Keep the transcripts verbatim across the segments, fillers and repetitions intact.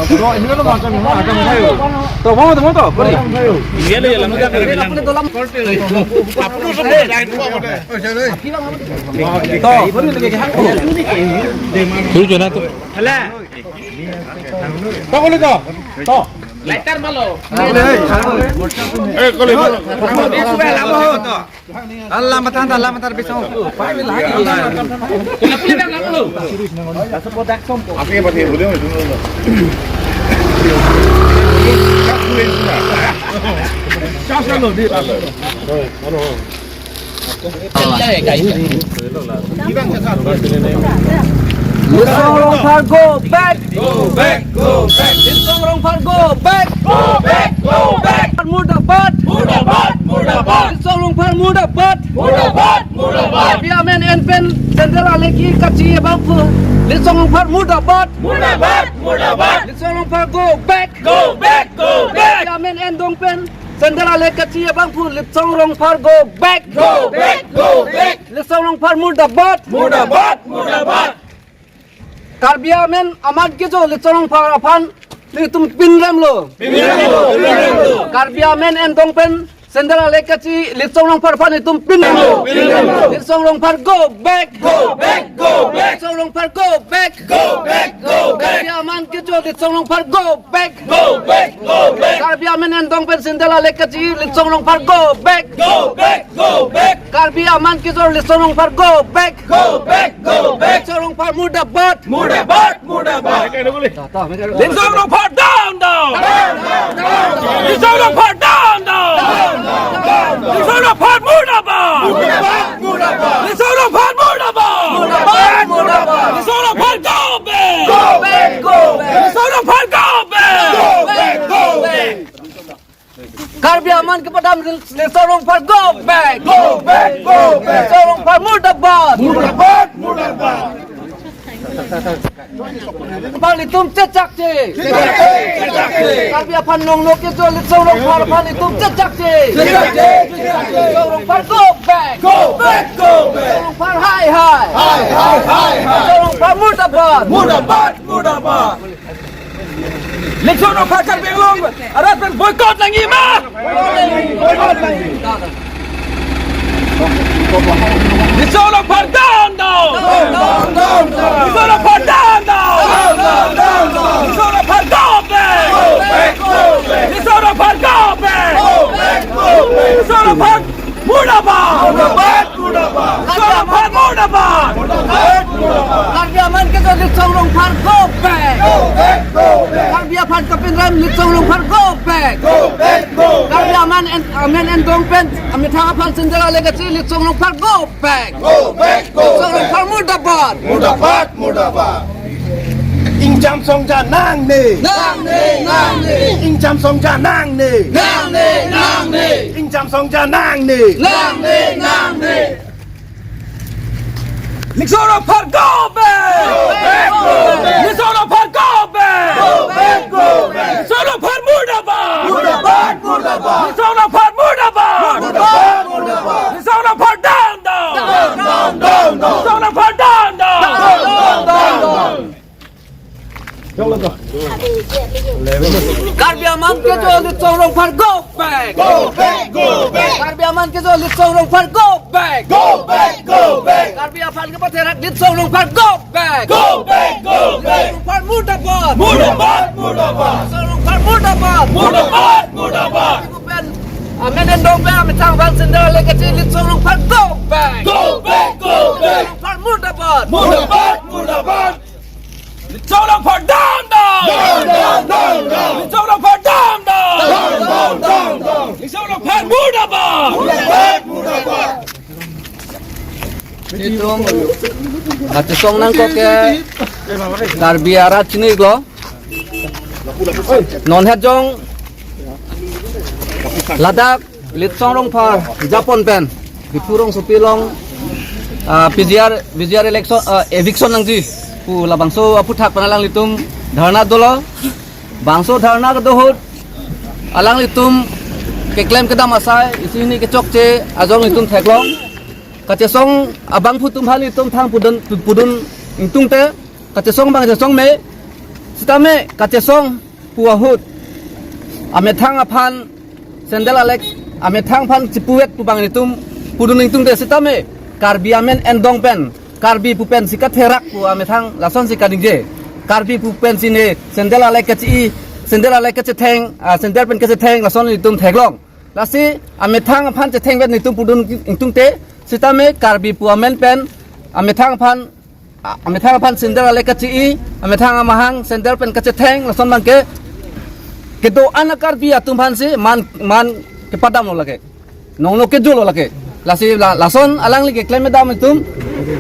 To, ini kan macam macam kayo. To, mau to, mau to, pari. Iya, iya, lama tak kena bilang. To, pari lagi hak. Tuh, jangan tuh. Hala. To, boleh to. To. Lighter malo. Eh, kalau itu. Dia sudah lama to. Alam matan, alam matan bisa. Apa yang pakai boleh? Litsong Rongphar go back. Go back, go back. Litsong Rongphar go back. Go back, go back. Murdabad. Murdabad, murdabad. Litsong Rongphar murdabad. Murdabad, murdabad. Karbi amen en pen sandal aleki kachi abangphu. Litsong Rongphar murdabad. Murdabad, murdabad. Litsong Rongphar go back. Go back, go back. Karbi amen en dong pen sandal aleki kachi abangphu. Litsong Rongphar go back. Go back, go back. Litsong Rongphar murdabad. Murdabad, murdabad. Karbi amen aman kecho Litsong Rongphar aphan nelitum pinrem lo. Pinrem lo, pinrem lo. Karbi amen en dong pen sandal aleki kachi Litsong Rongphar aphan nelitum pinrem lo. Pinrem lo. Litsong Rongphar go back. Go back, go back. Litsong Rongphar go back. Go back, go back. Karbi aman kecho Litsong Rongphar go back. Go back, go back. Karbi amen en dong pen sandal aleki kachi Litsong Rongphar go back. Go back, go back. Karbi aman kecho Litsong Rongphar go back. Go back, go back. Litsong Rongphar murdabad. Murdabad, murdabad. Litsong Rongphar down, down. Litsong Rongphar down, down. Litsong Rongphar murdabad. Murdabad, murdabad. Litsong Rongphar murdabad. Murdabad, murdabad. Litsong Rongphar go back. Go back, go back. Litsong Rongphar go back. Go back, go back. Karbi aman kepadam Litsong Rongphar go back. Go back, go back. Litsong Rongphar murdabad. Murdabad, murdabad. Aphan nelitum chechakche. Chechakche, chechakche. Karbi aphan nonglo kecho Litsong Rongphar aphan nelitum chechakche. Chechakche, chechakche. Litsong Rongphar go back. Go back, go back. Litsong Rongphar hai hai. Hai hai, hai hai. Litsong Rongphar murdabad. Murdabad, murdabad. Litsong Rongphar Karbi Anglong arat pen boycott nangji ma? Litsong Rongphar down, down. Litsong Rongphar down, down. Litsong Rongphar go back. Litsong Rongphar go back. Litsong Rongphar murdabad. Murdabad, murdabad. Litsong Rongphar murdabad. Murdabad, murdabad. Karbi aman kecho Litsong Rongphar go back. Go back, go back. Karbi aphan kapinrem Litsong Rongphar go back. Go back, go back. Karbi aman en, amen en dong pen amethang aphan sandal aleki kachi Litsong Rongphar go back. Go back, go back. Litsong Rongphar murdabad. Murdabad, murdabad. Ingjam songja nangne. Nangne, nangne. Ingjam songja nangne. Nangne, nangne. Ingjam songja nangne. Nangne, nangne. Litsong Rongphar go back. Go back, go back. Litsong Rongphar go back. Go back, go back. Litsong Rongphar murdabad. Murdabad, murdabad. Litsong Rongphar murdabad. Murdabad, murdabad. Litsong Rongphar down, down. Down, down, down, down. Litsong Rongphar down, down. Down, down, down, down. Karbi aman kecho Litsong Rongphar go back. Go back, go back. Karbi aman kecho Litsong Rongphar go back. Go back, go back. Karbi aphan kepatherak Litsong Rongphar go back. Go back, go back. Litsong Rongphar murdabad. Murdabad, murdabad. Litsong Rongphar murdabad. Murdabad, murdabad. Pen amen en dong pen amethang aphan sandal aleki kachi Litsong Rongphar go back. Go back, go back. Litsong Rongphar murdabad. Murdabad, murdabad. Litsong Rongphar down, down. Down, down, down, down. Litsong Rongphar down, down. Down, down, down, down. Litsong Rongphar murdabad. Murdabad, murdabad. Nelitum kachesong nangkok ke Karbi arat chini lo. Non het jong ladak Litsong Rongphar japon pen Diphu rongsopi along, ah, P G R, P G R election, ah, eviction nangji pu labangso aphuthak pen alanglitum dharna dolo. Bangso dharna kedo ahut alanglitum keklem kedam asai isi hini kechokche ajong nelitum theklong. Kachesong abangphu atum aphan nelitum thang pudun, pudun ingtungte kachesong abang kachesong me. Sitame kachesong pu ahut amethang aphan sandal alek, amethang aphan chipuvet pu abang nelitum pudun ingtungte, sitame Karbi amen endong pen, Karbi pu pensi katherak pu amethang lasonsi kaningje. Karbi pu pensi ne sandal alek kachi-i, sandal alek kachetheng, ah, sandal pen kachetheng lason nelitum theklong. Lasi amethang aphan chethengvet nelitum pudun ingtungte, sitame Karbi pu amen pen amethang aphan, a-, amethang aphan sandal alek kachi-i, amethang amahang sandal pen kachetheng lason abangke kedo-an a-Karbi atum aphansi man, man kepadamlo lake, nongno kejolo lake. Lasi la, lason alangli keklem kedam itum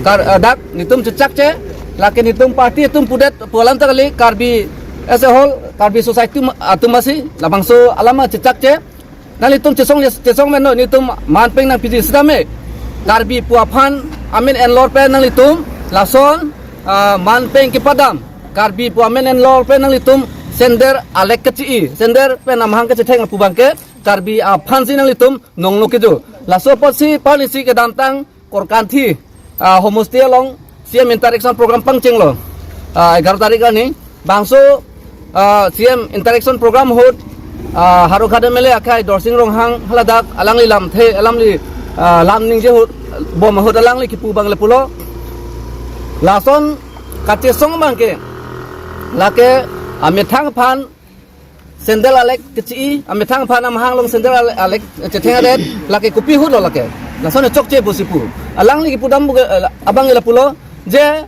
kar, eh, dak nelitum chechakche, lake nelitum party atum pudet pu alam ta kali, Karbi as a whole, Karbi society atum asi labangso alam chechakche. Nanglitum chesong, chesong meno, nelitum manpeng nangpiji sitame Karbi pu aphan amen enlor pen nanglitum lason, ah, manpeng kepadam, Karbi pu amen enlor pen nanglitum sandal alek kachi-i, sandal pen amahang kachetheng pu abangke Karbi aphansi nanglitum nongno kejo. Laso apotsi parlisi kedamtang Korkanthi, ah, homosti along C M interaction program pangchenglo, ah, egaroh tarik arni. Bangso, ah, C M interaction program ahut, ah, Howraghat M L A akhai Dorsing Ronghang haladak alangli lamthe, alangli, ah, lam ningje ahut, bom ahut alangli kipu abang le pulo, lason kachesong abangke lake amethang aphan sandal alek kachi-i, amethang aphan amahang along sandal ale-, alek chetheng adet, lake kopi ahutlo lake. Lason chokche pusi pu. Alangli kipudam buke, eh, abang ila pulo je,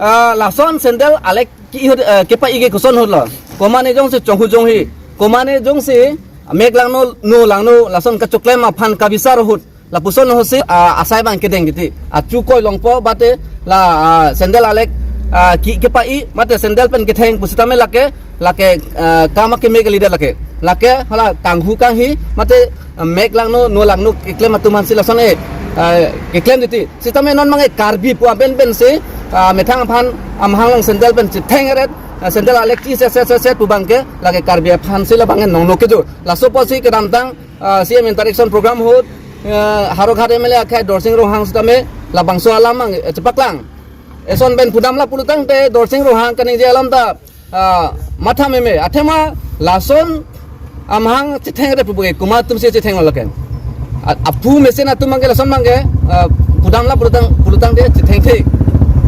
ah, lason sandal alek ki-i ahut, eh, kepa-i ke koson ahutlo. Komane jongsi chonghu jonghi, komane jongsi mek langno, no langno, lason kachoklem aphan kabisar ahut, lapuson ahutsi, ah, asai abang kedeng kiti. Achu koi longpo bate la, ah, sandal alek, ah, ki kepa-i mate sandal pen ketheng pusitame lake, lake, ah, kam akeme kalidet lake. Lake hala kanghu kanghi mate, ah, mek langno, no langno keklem atum aphansi lason e, ah, keklem titi. Sitame non abangke Karbi pu amen pensi, ah, methang aphan amahang along sandal pen chetheng eret, ah, sandal alek chi set set set set pu abangke lake Karbi aphansi labangke nongno kejo. Laso apotsi kedamtang, ah, C M interaction program ahut, ah, Howraghat M L A akhai Dorsing Ronghang sitame labangso alam abang, eh, chepaklang. Eson pen pudamlap pulotangte Dorsing Ronghang kaningje alam ta, ah, matha meme. Athema lason amahang chetheng eret pu abangke komat atumsi chethenglo lake. A-, aphu mesen atum abangke lason abangke, ah, pudamlap pulotang, pulotangte chethengthe.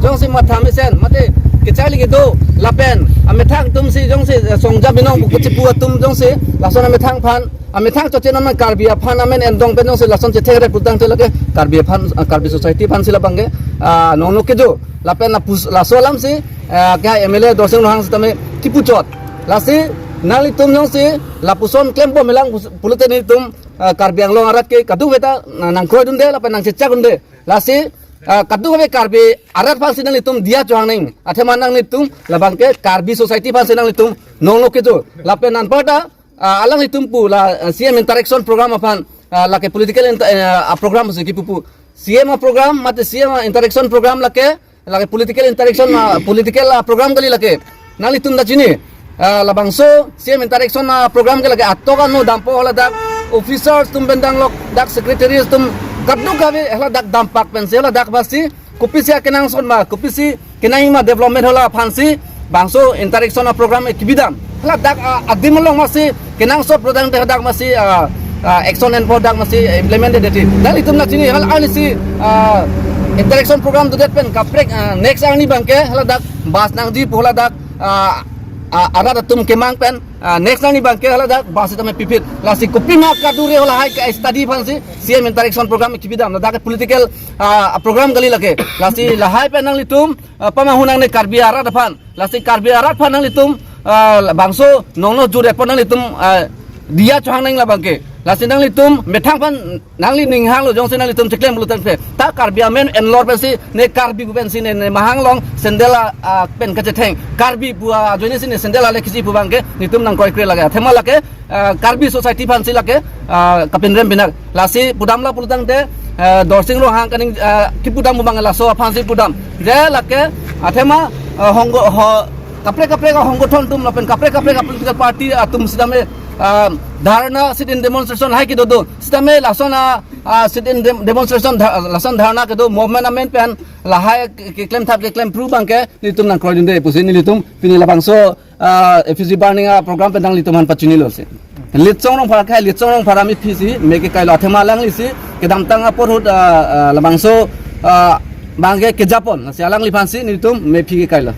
Jongsi matha mesen mate kecharli kedo lapen amethang atumsi jongsi, eh, songja binong pu kechipu atum jongsi lason amethang aphan, amethang choche non Karbi aphan amen endong pen jongsi lason chetheng eret pulotangte lake Karbi aphan, ah, Karbi society aphansi labangke, ah, nongno kejo. Lapen lapus, laso alamsi, ah, ke M L A Dorsing Ronghang sitame kipuchot. Lasi nanglitum jongsi lapuson klembom helang pus-, pulote nelitum, ah, Karbi Anglong arat ke kadokave ta na-, nangkroidunde lapen nangchechakdunde. Lasi, ah, kadokave Karbi arat aphansi nanglitum diya chohang nang. Athema nanglitum labangke Karbi society aphansi nanglitum nongno kejo. Lapen anparta, ah, alanglitum pu la, ah, C M interaction program aphan, ah, lake political inter-, eh, ah, program si kipupu. C M a-program mate C M a-interaction program lake, lake political interaction, ah, political, ah, program kali lake. Nanglitum ta chini, ah, labangso C M interaction, ah, program ke lake atok ano dampo haladak officers atum pen danglok, dak secretaries atum kadokave haladak dampak pensi haladak basi kopisi akenangsot ma, kopisi kenangji ma development hala aphansi bangso interaction a-program e kebidam. Haladak, ah, adim along masi kenangsot pulotangte hadak masi, ah, ah, action enpo dak masi implement de deti. Nanglitum ta chini hal arnisi, ah, interaction program dodet pen kaprek, ah, next arni abangke haladak bus nangji pu haladak, ah, ah, arat atum kemang pen, ah, next arni abangke haladak bus sitame pipit. Lasi kopima kadure halahai ke-study aphansi C M interaction program e kebidam. Ladak political, ah, program kali lake. Lasi lahai pen nanglitum, ah, pamahunang ne Karbi arat aphan. Lasi Karbi arat aphan nanglitum, ah, bangso nongno jure pon nanglitum, ah, diya chohang nang labangke. Lasi nanglitum methang aphan nangli ninghanglo jongsi nanglitum cheklem pulotangte. Ta Karbi amen enlor pensi ne Karbi pu pensi ne, ne mahang along sandal a, ah, pen kachetheng. Karbi pu ajoinesi ne sandal alek kachi pu abangke nelitum nangkroikre lake. Athema lake, ah, Karbi society aphansi lake, ah, kapinrem pinak. Lasi pudamlap pulotangte, ah, Dorsing Ronghang kaning, ah, kipudam pu abang laso aphansi pudam. Je lake, athema, ah, honggo, ho, kaprek kaprek ahonggothon atum lapen kaprek kaprek a-political party atum sitame, ah, dharna sit-in demonstration lahai kedo do. Sitame lason a, Ah, sit-in dem-, demonstration dha-, lason dharna kedo movement amen pen lahai ke-, keklem thap keklem phru abangke nelitum nangkroidunde pusi nelitum pini labangso, ah, F U C burning a program pen nanglitum aphan pachinilo si. Litsong Rongphar ke, Litsong Rongphar amephi si me kekailo, athema alanglisi kedamtang apor ahut, ah, ah, labangso, ah, abangke kejapon si alangliphan si nelitum mephi kekailo.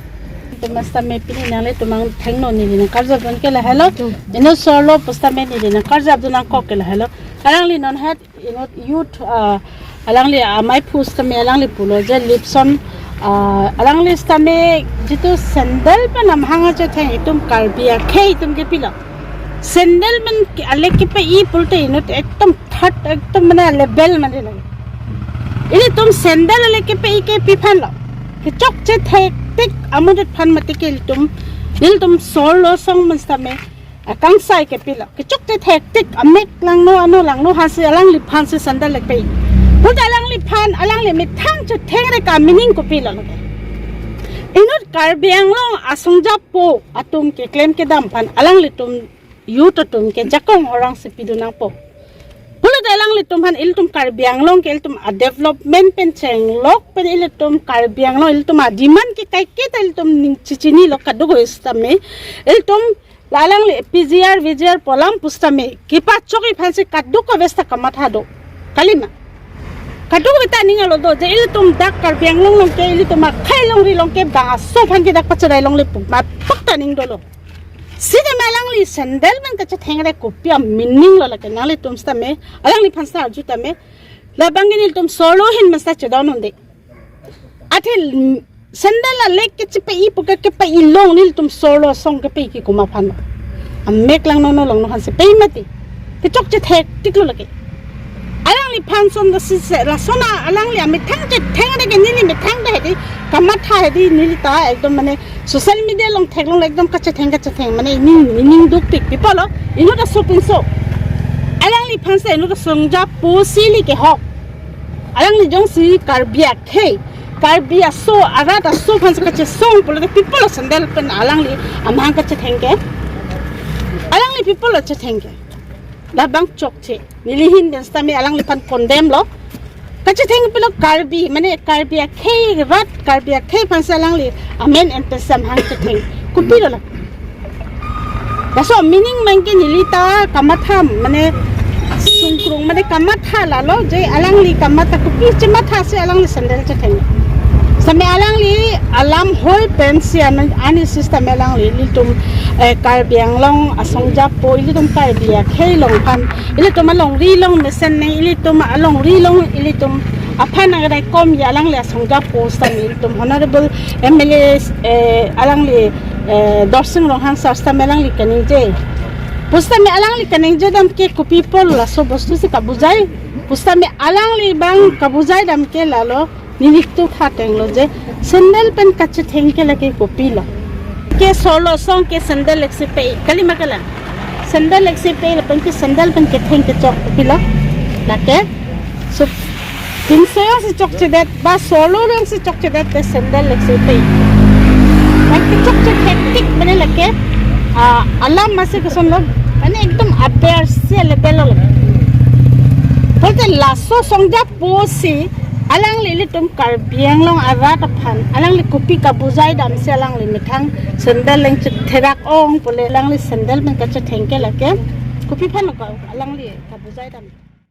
Itum sitame pini nanglitum angthengno neli nangkarjapdun ke lahelo. Inut sorlo pusitame neli nangkarjapdun nangkok ke lahelo. Alangli non hat inut youth, ah, alangli amei pusitame alangli pulo je lipson, ah, alangli sitame jitu sandal pen amahang achetheng itum Karbi akhei itum kepilo. Sandal pen ke-, ale kepe-i pulote inut ekdom third, ekdom mane level mane lagi. Ilitum sandal ale kepe-i ke pi aphanlo. Kechokche thektik amonit aphan mati ke ilitum, ilitum sorlo asong pen sitame akangsai kepilo. Kechokche thektik amek langno ano langno aphan si alangliphan si sandal le kepe-i. Pulote alangliphan, alangli methang chethengre ke meaning kopilo lake. Inut Karbi Anglong asongjapo atum keklem kedam aphan alanglitum youth atum ke jakong orang si pidun nangpo. Pulote alanglitum aphan ilitum Karbi Anglong ke ilitum a-development pen chenglok pen ilitum Karbi Anglong ilitum a-demand ke kaike ta ilitum ning chichinilo kadokave sitame ilitum la alangli P G R, V G R pu alam pusitame kepachok-i aphan si kadokave sita kamatha do. Kalima. Kadokave ta ning alo do je ilitum dak Karbi Anglong along ke ilitum akhei longri along ke bang aso aphan ke dak pachedai longle pu ma pakta ning dolo. Sitame alangli sandal pen kachethengre kopi a-meaning lo lake nanglitum sitame, alangliphan sita arju tame, labang ke nelitum sorlo ahin pen sita chedondunde. Athe sandal ale kechepe-i pu ke kepe-i long nelitum sorlo asong kepe-i ke komat aphan. Amek langno ano langno aphan si pe-i mati. Kechokche thektiklo lake. Alangliphan son da si se, lason a alangli amethang chethengre ke neli methang ta hedi, kamatha hedi neli ta ekdom mane social media along theklong ekdom kachetheng kachetheng mane ning, ning dukpik pi apotlo, inut aso pinso. Alangliphan si inut asongjapo si ili kehok. Alangli jongsi Karbi akhei, Karbi aso, arat aso aphan si kachesong pulote pi apotlo sandal pen alangli amahang kachetheng ke. Alangli pi apotlo chetheng ke. Labang chokche. Neli ahin pen sitame alangliphan condemn lo. Kachetheng pilo Karbi, mane Karbi akhei rat, Karbi akhei aphan si alangli amen pen si amahang chetheng. Kopilo la. Laso meaning abangke neli ta kamatha, mane sungkrung, mane kamatha lalo je alangli kamatha kopi chematha si alangli sandal chetheng. Sitame alangli alam hoi pen si an, ani system alangli ilitum, eh, Karbi Anglong asongjapo ilitum Karbi akhei along aphan ilitum alongri along mesen nang, ilitum alongri along ilitum aphan nangrai kom ya alangli asongjapo sitame ilitum Honorable M L A, eh, alangli, eh, Dorsing Ronghang sir sitame alangli kaningje. Pusitame alangli kaningje dam ke kopi apot laso bostu si kabujai. Pusitame alangli abang kabujai dam ke lalo nelitum tha ateng lo je sandal pen kachetheng ke lake kopilo. Ke sorlo asong ke sandal le si pe-i. Kalima kalang. Sandal le si pe-i lapen ke sandal pen ketheng kechok kopilo. Lake. So, pinso jongsi chokchedet, ba sorlo jongsi chokchedet te sandal le si pe-i. Lake chokche thektik mane lake, ah, alam masi kosonlo. Mane ekdom aber si level lo. Pulote laso asongjapo si alangli ilitum Karbi Anglong arat aphan, alangli kopi kabujai dam si alangli methang sandal le chetherak ong pule alangli sandal pen kachetheng ke lake. Kopi aphan ka alangli kabujai dam.